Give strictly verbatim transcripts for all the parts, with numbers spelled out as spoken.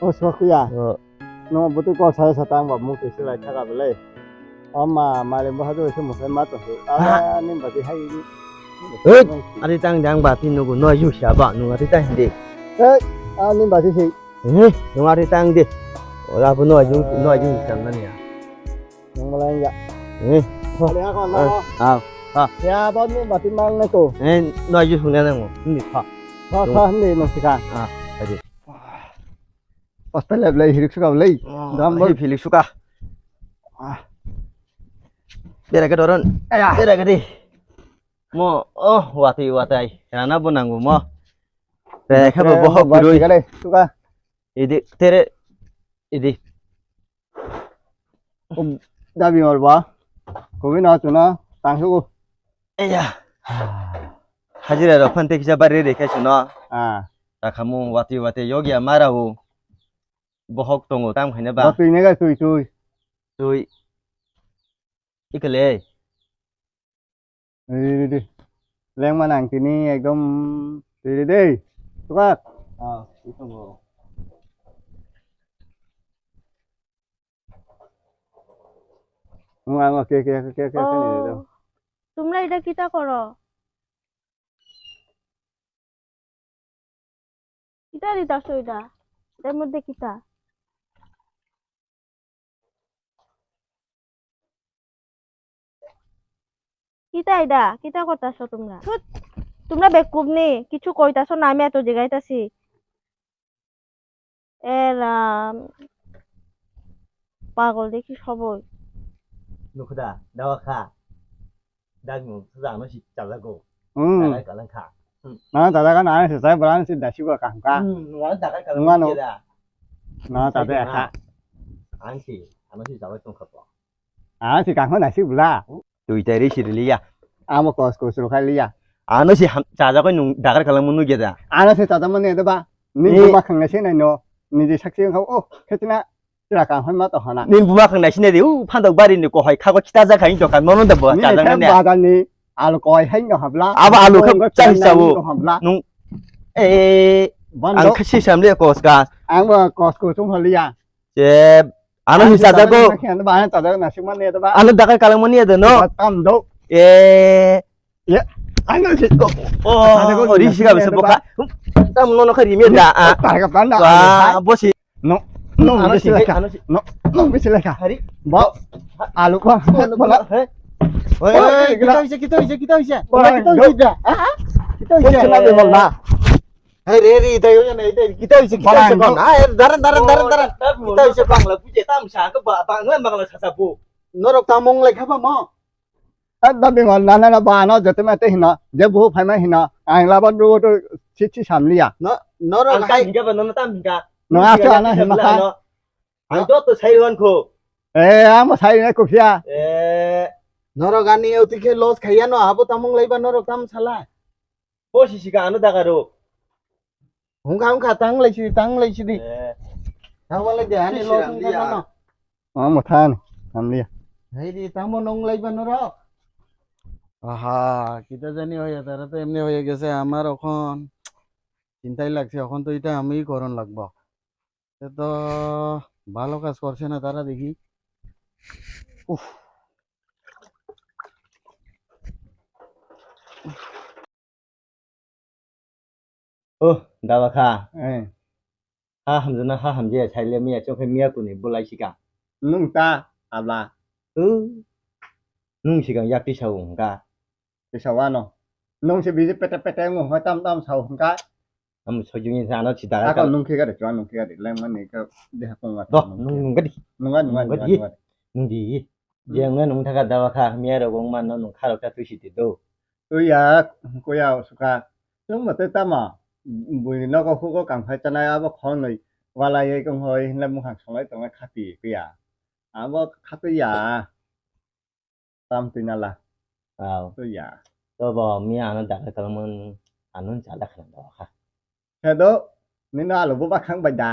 O Sokya. O. No buti ko sai sa tang ba mung kisi lai thaka belai. O ma mari bo hadu se musai ma to. Ha? Ala ni bati hai. Hei, ari tang jang ba phi nugu no yu sha ba nu ari tang de. Hei, ani bati sei. Eh, nung ari tang de. Ora bu no yu no yu tang na ya. Nung malai ya. Eh. Ari ha ko na. Ah, ah. Ya ba ni bati mang na ko. Eh, no yu sung na na ngo. Ni kha. Kha kha ni no sika. Ah, aje. Hostel le blai hirik suka blai. Dam bol. Hirik suka. Ah. Bera ke doron. Aya. Bera ke di. Mo, oh, wati watai. Rana bo nangu mo. Bera ke bo bohok gurui. Suka. Idi tere idi. Dabi mor ba. Kobi na chuna tangsu. Eya. Hajira rok phan te kisa bari re khe suno. Ah. Takhamu wati wati yogya mara o. Bohok tongo tam khaina ba. Ba twi ne ga twi twi. Twi. Ikale. Ri ri ri. Lengma nang tini ekdom ri ri dei. Tukak. Ah, itu bo. Nung ang ke ke ke ke ke ni do. Oh. Tumra ida kita koro. Kita di taso ida. Emude kita. Kita ida, kita kota so tumra. Thut. Tumra bekup ni, kichu koi taso nami ato jegai tasi. Eram. Pagol dekhi soboi. Nukhuda, dawa kha. Dagnu, suda ano si chajago. Hmm. Dagai kalang kha. Hmm. Na chajaga na si sai bran si dasi ba kang ka. Hmm, nungano dagai kalang. Nungano. Na chajaga kha. Ang si, ano si chabai tong kha po. Ano si kang na si bula. Tui tari si liya. Amo kos kos ro kha liya. Ano si ham, chajago nung dagai kalang munu geda. Ano si chajaga manu eda ba. Ni buma khang na si nai no. Ni di saksi kha o, khetina. Chwla kang hwn ma to hana. Nini buma khang nai sinai di, u phandok bari ni kohai khago chita jak hai dokan mono da bo. Nini chajak nai bazar ni alu koi hai no habla. Abo alu khe chai chai chai chai chai chai chai. Nung, eh, ang khe si sam le kos ka. Ang bo kos ko chung holiya. Je, ano hi chajak ko. Ano ba chajak na sik man ne to ba. Ano dakai kalang mani ado no. Tam do. Eh, Ya, ano si. Oh, ri siga bisa boka. Tam no no kari mi da. Targa panda. Wah, bosi. No, no, ano si leka. No, no, bisa leka. Hari. Bo, alu ko. Bola. Hei. Hei, kita bisa, kita bisa, kita bisa. Bola, kita bisa. Ah, kita bisa. Bola. Hei, re, re, ita yo na, ita, kita bisa, kita bisa. Ah, daran, daran, daran, daran. Kita bisa Bangla, buje tam sa ke Bangla, Bangla sasabu. Norok tamong lekha ba mo. Ekdam bingol nana na ba ano joto ma te hino, je buhu phaima hino, ang labo duo to si si samliya. No, norok ang hai tam hinga ba, no tam hinga. No aso ano hima kha. Ang joto sai wan kho. Eh, amo sai na kufia. Eh. Norok ani uti khe loss khaiya no, abo tamung laiba norok tam sala. Bo si sika ano daga ro. Hungka hungka tang lai sidi, tang lai sidi. Eh. Tang lai de ani loss hungka no. Amo than, hamliya. Hei di, tamo nong laiba norok. আহা, কিতা জানি হয়ে, তারা তো এমনি হয়ে গেছে, আমার এখন চিন্তাই লাগছে, এখন তো এটা আমিই করণ লাগবো। এ তো ভালো কাজ করছে না তারা দেখি। উফ। Oh, dawa kha. Eh. Ha hamjana ha hamjaya saile miya chokhe miya kuni bulai sika. Nung ta abla. Uh. Nung sikang yak tisa wng ka. Tisa wano. Nung se biji pete pete wng hoi tam tam sa wng ka. Am sojung sa ano sita. Ako nung khe gade chwa nung khe gade leng mani ka deha kong ma. Doh, nung nung gadi. Nung gadi nung gadi. Nung di. Jeng nung thaka dawa kha miya rok wng man no nung kharok ta twi siti do. Twi ya, kuya suka. Chwng ma tei tamo. Buini nogo hugo kang phai chanai abo khornwi walai ei kong hoi hinle mukhang solai tongnai khati kuya. Abo khati ya. Tam twi nala. Aw. Twi ya. To bo miya ano daga kalmon ano chala khana dawa kha. Hedo, nino alo bo bakhang bai da.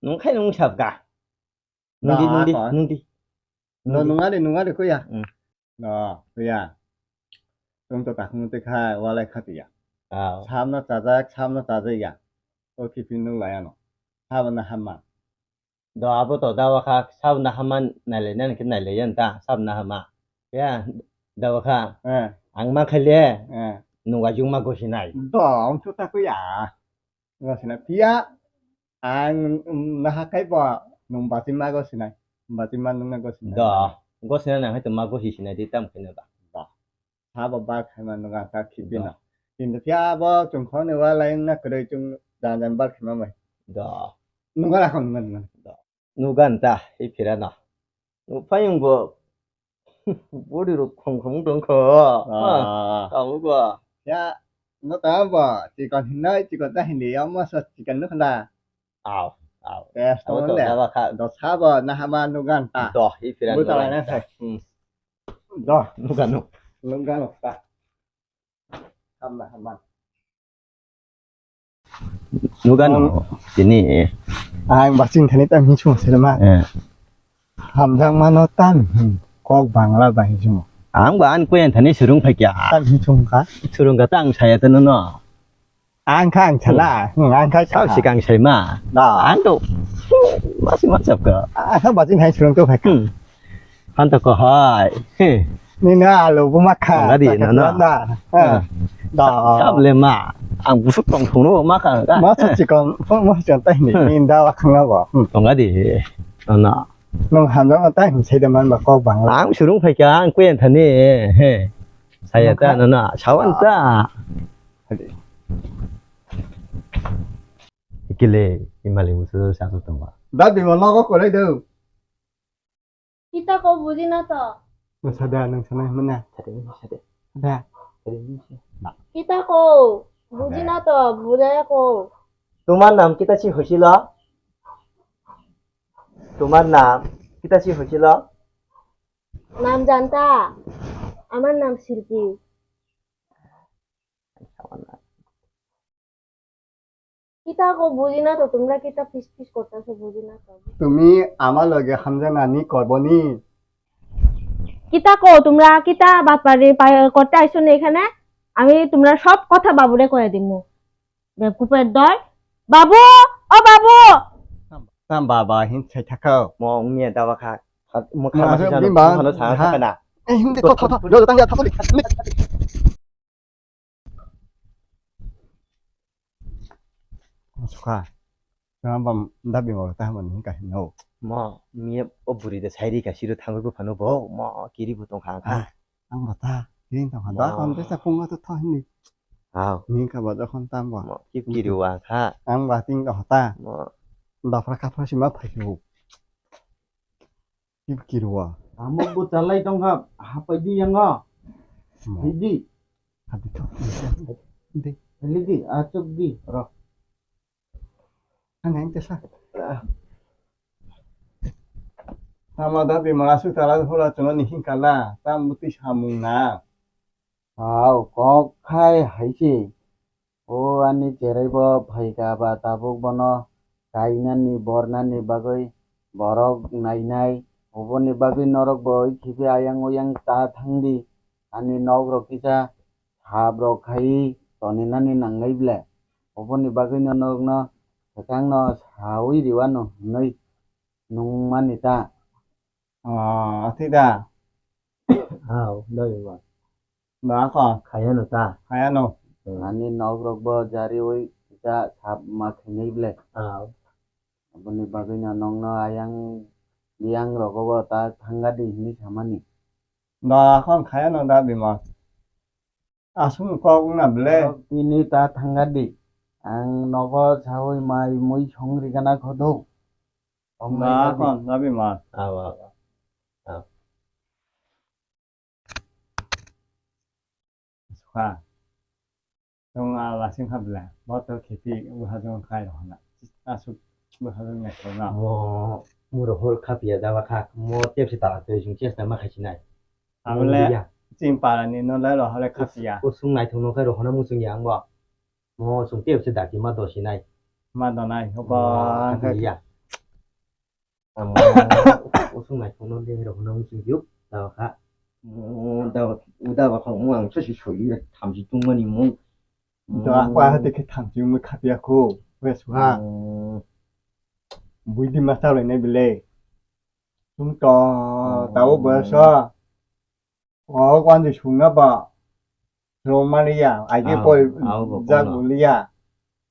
Nung khai nung sab ka. Nung di, nung di, nung di. No, nung di. Nung ari, nung ari kuya. Hmm. No, kuya. Tung to takhung te kha, walai khati ya. Aw. Samno chajak, samno chajak ya. O kiphil nung lai ano. Sabo na hama. Do abo to dawa kha, sabo na hama nailai nani khe nailai yan ta, sabo na hama. Ya, dawa kha. Eh. Ang ma khaile, eh, nung wa jung ma gosi nai. Do, ang chu ta kuya. Gosi nai. Pia, ang, um, na ha kai bo, nung bati ma gosi nai. Bati ma nung na gosi nai. Do, gosi nai nang hai to ma gosi sinai di tam khe na ba. Do. Sabo bar khaima nuga ta khibina. Kintu phiya bo chwng khoroknwi ualai wngna kwrwi chwng jan jan bar khaima bai. Do. Nuga rakho nuga nuga. Do. Nuga nta, i phirano. Nuphai wngbo. Body rok khong khong tong kho. Ah. Kamu bo. Ya, no ta bo, chikon hinai, chikon ta hindi, ya mo sa chikon nukh na. Aw, aw. Test abo to le. Daba kha. Do sabo na hama nuga nta. Do, i phirano. Buta nuga lai na nta. Sai. Hmm. Do. Nukano. Nukano ta. Hamma, hamma. Nukano. Ang tini. Ang baching thani tam hin sung selma. Eh. Hamjang mano tam hin. Kok bangla ba hin sung. Ang ba an kuyan thani surung phai kya. Tam hin sung ka. Surung ka tang saya tanu no. Ang kha ang chala, hmm, ang kha ang chala. Sikang saima. Da. Ang to. Masi masi ka. Ang kha baching hai surung to phai. Hmm. Phan to ko hai. He. Ni na alo bu ma kha. Ang adi na na. Da. Ah. Da. Kap le ma. Ang busuk tong thung no ma kha. Ma sa chikon, ma sa tai ni. Hmm. Ni da wa khang na bo. Hmm. Tong adi. Na. Nung hamjang tai hin sai de man ba kok bang. Ang surung phai kha ang kuyan thani. He. Saya ta na na. Sawan ta. Hadi. Ikile, imali musu sa tu tongwa. Da bima logo korai do. Kita ko buji na to. Nung sada, nung sana mana? Sada, nung sada. Sada. Sada, nung sada. Kita ko buji na to, bujaya ko. তোমার নাম কিতা চি হইছিল? তোমার নাম কিতা চি হইছিল? নাম জানতা? আমার নাম শিল্পী। Kita ko buji na to, tumra kita fis fis korta se buji na to. তুমি আমার লগে হামজানানি করবনি? Kita ko tumra kita bapare pa-, korta aiso ne ekhane? Ami tumra sob kotha babure koye dimu. Bekuper doi. Babu, o babu. Tam baba hin sai thakao. Mo ongni da ba kha. Mo kha ma sa bima, hano sa ha. Thakana. Eh, hindi to, to, to, to, to, to, to, to, to. Sukha. Tama bam da bima ta man hin ka hin no. Mo mi o buri de sairi ka siru thango bu phano bo. Mo kiri bu tong kha kha. Ang bata, tin tong ha. Da kon te sa phung to tho hindi. Hao. Ni ka ba da kon tam ba. Mo ki kiri wa kha. Ang ba tin ka hota. Mo. Da phra kha phra sima phai bu. Ki kiri wa. Amo bo chalai tong kha. Hapai di yang o. Mo. Di di. Hadi to. Di. Di di, achuk di. Ro. Ang ang te sa. Tama da bima su tala hula chuna ni hin kala. Tam muti samung na. Hao, kok khai hai se. O ani cherai bo phai kha ba tabuk bono kainani bornani bagwi borok nainai. Oboni bagwi norok bo khibi ayang oyang ta thangdi. Ani nok rok kisa sap rok khai toninani nangnai ble. Oboni bagwi no norokno swkangno sawi riwano hwnwi nungmani ta. Ah, athi da. Hao, doi ba. Ba ko. Khayano ta. Khayano. Hmm. Ani nok rok bo jariwi kisa sap ma khainai ble. Hao. Aboni bagwi no nongno ayang biyang rogo bo ta thangadi hinwi samani. Ba kon khayano da bima. Aswk kok wngna ble. Bini ta thangadi. Ang nogo sawi mai mui song rigana khodo. Ba kon da bima. Abo, abo. Sukha. Tong a lasing kha bla. Bo to kheti buha jong khai rohna. Aswk buha jong nai khona. Mo muro hor kha piya da ba kha. Mo tepsi ta twi jung chesta ma khai sinai. Amle ching para ni no lai rohole kha piya. Usung nai thong no khai rohna musung yang bo. Mo sung tep se dati ma do sinai. Ma do nai, hoba. Mo, kha ya. Amo, usung nai kono le rok no sung juk, da kha. Mo, da, da ba khong mo ang sa si soi ya tham si tung mani mo. Da pa ha te khe tham si mo kha ya ko, wes ha. Mo. Buidi ma chalainai bile. Chwng to, oh, tao boyasa. O wanjwi sungna ba. Roma liya. Aji poi jago liya.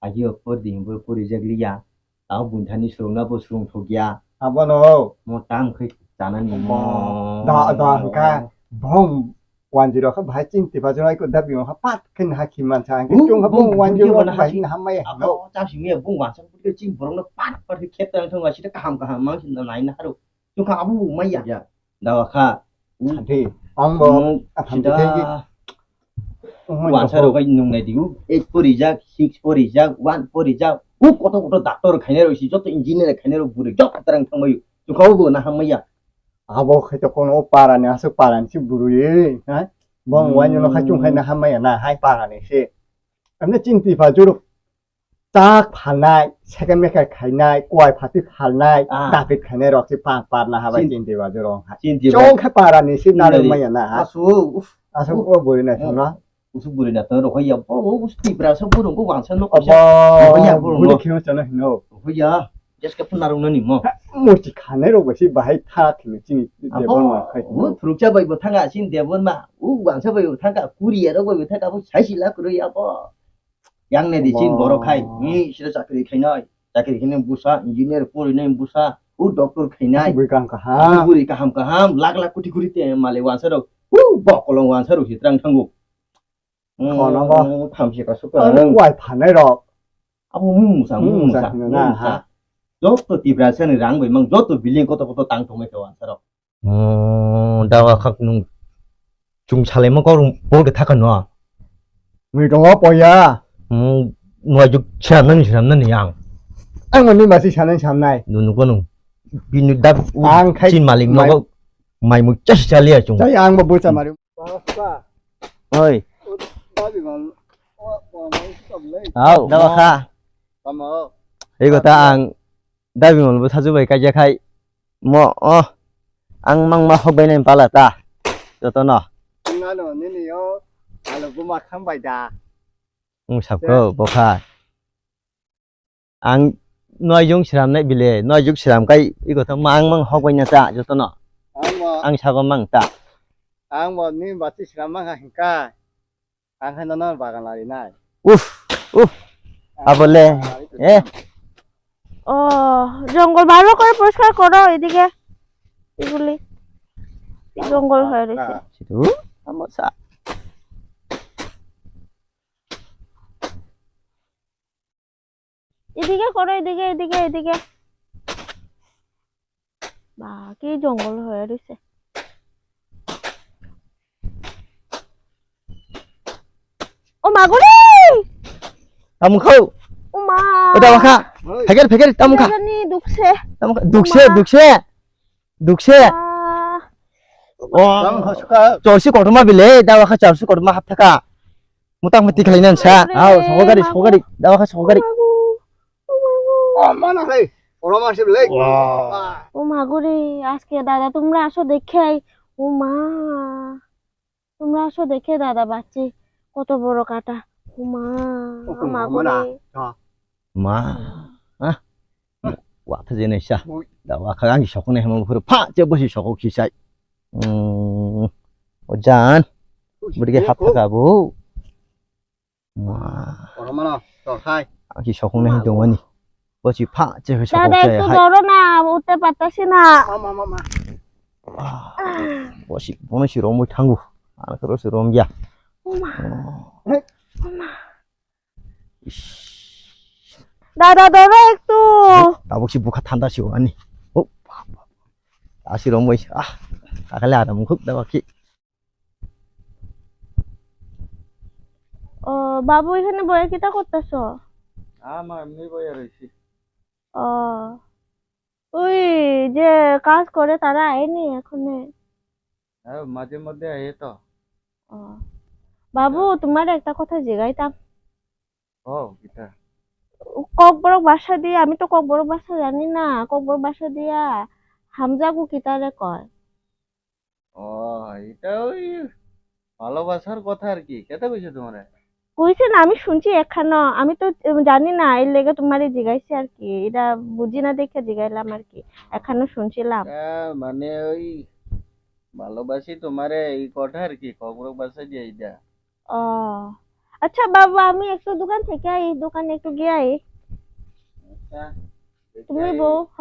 Aji o pori di, pori jak liya. Tao bunthani sungna bo sung thok ya. Abono. Mo tam khai chanani mo. Da, da, hwnkha. Bong. Wanjwi rok kha bahai chini tiba jora iko dabi wngkha pat khe naha khi mansa ang khe chwng kha bung wanjwi rok bahai naha maya hino. Abo chap simi bung wansa khe chini borok no pat pat khe khet tang thang asita kaham kaham mang sin nai na haru. Chwng kha abo bung maya. Ya. Dawa kha. Santi. Ang bo. Santi khe. Wansa rok bai nung nai diu. Eight pori jak, six pori jak, one pori jak. U koto koto doctor khainai rok si joto engineer khainai rok buri jok tarang thang mayu. Chwng kha abo naha maya. Abo khai to kono o para ni aswk para ni se bwrwi, ha? Bong waino no khai chwng khai na hamya na hai para ni se. Amne chini tipa juro chak phalnai, seke meke khainai, kwai phatwi phalnai, ah, dapit khainai rok se pa-, parna habai chini tipa juro hai. Chini tipa. Chong khai para ni se narwk maya na ha. Aswk, uf. Aswk o bwrwi nai thangna. Usuk bwrwi na tong rok ya, bo, usuk Tipra sa burung ko wansa no kaisa. Abo, ya, burung bwrwi no. Kheno chana hino. Ho ya, jeske phun narung nani mo. Murti khanai rok bai se bahai tha khini chini. Abo, Debbarma khai. Bo thuruksa bai bo thanga sin Debbarma. U wansa bai bo thanga, Korea rok bai bo thanga, bo saisi la kwrwi abo. Yang ne di sin borok khai. Abo. Ni sira chakri khainai. Chakri khainai busa, engineer porinai busa, u doctor khainai. Bwrwi kaham kaham. Bwrwi kaham kaham, lakh lakh koti koti te male wansa rok. U bokolong wansa rok hitrang thango. Kono bo. Mm, thamchi kasu kwrwng. Kwai phanai rok. Abo mungsa, mungsa, mungsa hino na, mungsa. Ha. Joto Tiprasa ni rang bai mang, joto building koto koto tang tongmai khe wansa rok. Oh, dawa khak nung chung salai ma kok bol khe thakha no. Mui tongo poya. Hmm, nuajuk swnamnani swnamnani ang. Ang mani masi sanai samnai. Nunu kono. Bini dak ang khai chin malik mai nogo mai mui chasi chaliya chung. Chai ang bo bucha mari. Oi. Au. Dawa kha. Tamo. Ego ta ang dabi mol bo thaju bai kaija khai mo o ang mang ma hok bai nai pala ta joto no. Ngano nini yo alo buma kham bai da. Ung sap ko bo kha. Ang noijung sram nai bile, noijung sram kai iko to mang mang hok bai na ta joto no. Ang bo, ang sago mang ta. Ang bo ni bati sram mang ha hingka. Ang hai nono bagan lari nai. Uf, uf. Abo le. Eh. ও, জঙ্গল ভালো করে পরিষ্কার করো এদিকে। এগুলি জঙ্গল হয়ে রয়েছে। Situ, amo sa. এদিকে করো, এদিকে, এদিকে, এদিকে। বা, কি জঙ্গল হয়ে রয়েছে। ও মা গো রে! Tamung khau. ও মা। O dawa kha. Phegel, phegel, tamung kha. জানি দুখছে। Tamung kha. Dukse, ও মা। Dukse. Dukse. আহ। O. Tamung kha suka. Chorsi kotorma bile, dawa kha chorsi kotorma hap thaka. Mutang mati khlai nan sa. Aw, sokogari, sokogari. Dawa kha sokogari. ও মা গো। ও মা গো। O mana hai. Oro ma se bile. Wow. ও মা গো রে, আজকে দাদা তোমরা আসো দেখে আই। ও মা। তোমরা আসো দেখে দাদা বাচ্চি কত বড় কাটা। ও মা, ও মা গো রে। Ma. Ah. Wa tha jene sa. Da wa kha ang sokne hemo phuru pha che bosi sokok si sai. Mm. O jan. Budi ke hap thaka bo. Ma. Oro mano, to khai. Ang si sokong nai tongmani. Bo si pha che sokok. দাদা একটু ধরো না, উঠতে পারতাছি না। Mama, mama. Bo si, bono si romwi thango. Ang koro si rom ya. ও মা। ও মা। দাদা ধরো একটু। Tabuk si bukha thanda si ani. O. Asi romwi. Ah. Akale aram khuk da baki. ও, বাবু, এখানে বইয়া কিতা করতেছো? আমার এমনি বইয়া রইছি। ও, ওই যে কাজ করে তারা আয়নি এখনে? হ্যাঁ, মাঝে মধ্যে আয় তো। ও, বাবু, তোমার একটা কথা জিগাইতাম। ও, কিতা? ককবরক ভাষা দিয়ে, আমি তো ককবরক ভাষা জানি না, ককবরক ভাষা দিয়া হামজাগু কিতারে কয়? ও, এটা ওই ভালোবাসার কথা আর কি। কেটা কইছে তোমারে? কইছে না, আমি শুনছি এখানো, আমি তো, উম, জানি না, এর লেগে তোমারে জিগাইছি আর কি, এটা বুঝি না দেখে জিগাইলাম আর কি, এখানো শুনছিলাম। হ্যাঁ, মানে ওই ভালোবাসি তোমারে এই কথা আর কি, ককবরক ভাষা দিয়ে এইটা। ও, আচ্ছা বাবা, আমি একটু দোকান থেকে আই, দোকানে একটু গিয়ে আই। আচ্ছা, তুমি দেখে বউ, হ।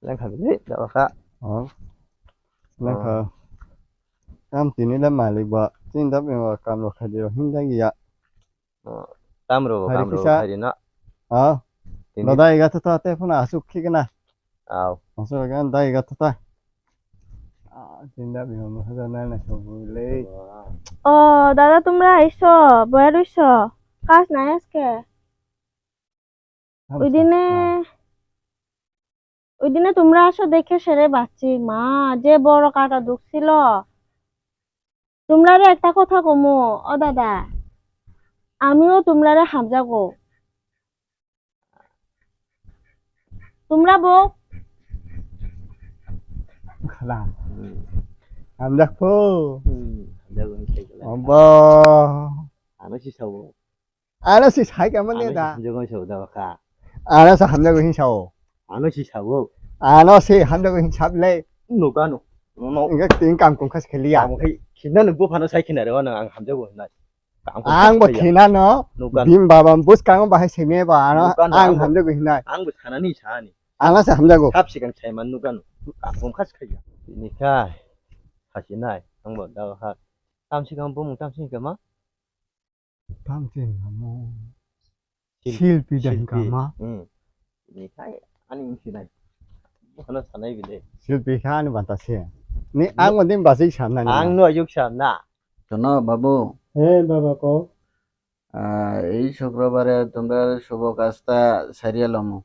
Lengkha bini, jaba kha. Oh. Lengkha. Tam tini le malik ba, tin da bini ba kam rok khai di, hin da giya. Tam ro, hari kam ro kisa. Khai di na. Ah. Tini. Lo da iga tata te phuna asuk khik na. Au. Asuk ga da iga tata. Ah, tin da bini ba haja na na so bu le. ও দাদা, তোমরা আইছো, বয়া রইছো, কাজ নাই আজকে? ওই দিনে, ওই দিনে তোমরা আসো দেখে সেরে বাঁচছি। মা, যে বড় কাটা দুখ ছিল। তোমরারে একটা কথা কমু, ও দাদা, আমিও তোমরারে হামজাগো। তোমরা বউ। Khala. Hmm. Hamjakho. Hmm, hamjago ni sai khala. Abo. Ano si sabo. Ano si sai ka mane da. Hamjago ni sabo da kha. Ano sa hamjago hin sao. Ano si sabo. Ano si hamjago hin sable. Nukano. No, no. Enggak ting kam kum khas kheliya. Kamu khai khina no buphano sai khina re, ano ang hamjago hinai. Ang bo khina no. Bim baba bus kang bahai seme ba ano ang hamjago hinai. Ang bo sana ni sani. Ang asa hamjago. Sab sikang sai man nukano. Ang kum khas khaya. Ini kai. Khasi nai. Ang bo da ha. Tam sikang bumung tam sikang ma. Tam sikang mo. Silpi da hingka ma. Hmm. Ni khai ani wngsi nai. Bono sanai bile. Silpi kha ani banta se. Ni ang mo din basik sanna ni. Ang no ayuk sanna. Tono babu. He baba ko. Ah, ei শুক্রবারে তোমরা শুভ কাজটা সারিয়ে লমো।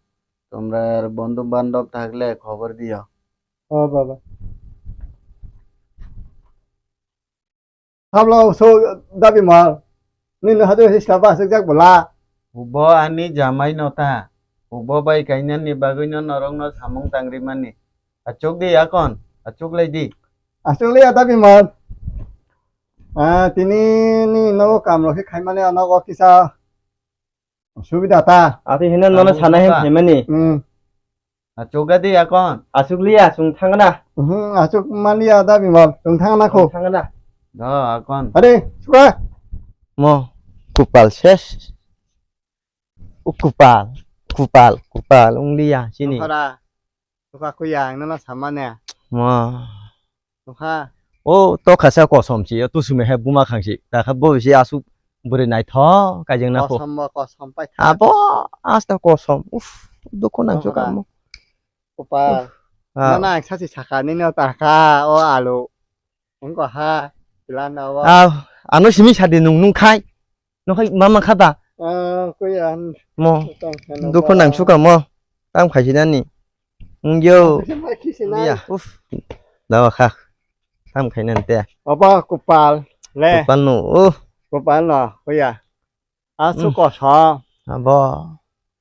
তোমরা বন্ধু বান্ধব থাকলে খবর দিও। ও বাবা। Hablo so dabi mal. Nini hadu hista ba aswk jak bwla. Ubo ani jamai no ta. Ubo bai kainani bagwi no norok no samung tangri mani. Achuk di akon, achuk lai di. Achuk lai dabi mal. Ah, tini ni no kam lo khe khai mane ano kisa Subida ta. Ati hino nono sana hem phaimani. Hmm. Achuk gadi akon. Achuk liya, achuk thangna. Hmm, achuk maliya da bimal, chung thangna kho. Thangna. Da akon. Are, suka. Mo, kupal ses. U kupal, kupal, kupal, ung liya, sini. Suka kuya, ang nono samane. Mo. Nukha. O, to khasa kosom si, o tusumi hai buma khangsi. Ta kha bo si asuk bwrwi naithok kaijeng na kho. Kosom bo kosom pai kha. Abo, asta kosom. Uf, dukhu nang suka mo. Kupal. Ah. Nana ang sasi saka nini o ta kha, o alu. Ungko ha, plan na o. Ah, ano simi sadi nung nung khai. Nokhai mama khata. Ah, kuya. Mo. Dukhu nang suka mo. Tam khaisi nani. Ngyo. Iya. Uf. Dawa kha. Tam khaina te. Opa kupal. Le. Kupal no. Uf. Kupal no. Kuya. Asu koso. Abo.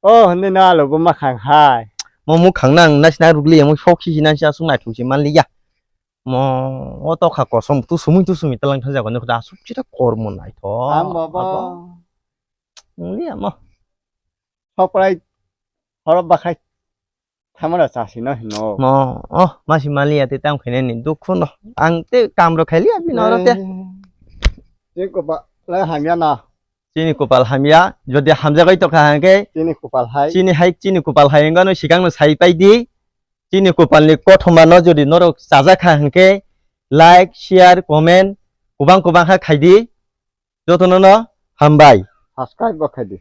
Oh, hindi na lo buma khang hai. Mo mu khang nang nasi na rugli mo sok si nang si asung nai thusi man liya. Mo, o tokha kosom, tu sumui, tu sumui, talang thajak, nukha, asuk chita kormo naithok. Ang baba. Abo. Wngya mo. Soprai, horop bakhai, thamara chasi no hino. Mo, oh, masi maliya te tam khainani, dukhu no. Ang te kamro khailiya, bini oro te. Te kopa, la hamya na. Chini kupal hamya, jodi hamjagwi tokha hangkhe, chini kupal hai. Chini hai, chini kupal hai wngano sikangno sai pai di. Chini kupalni kothomano jodi norok chajakha hangkhe, like, share, comment, kubang kubang kha khaidi. Jotono no hambai. Subscribe bo khaidi.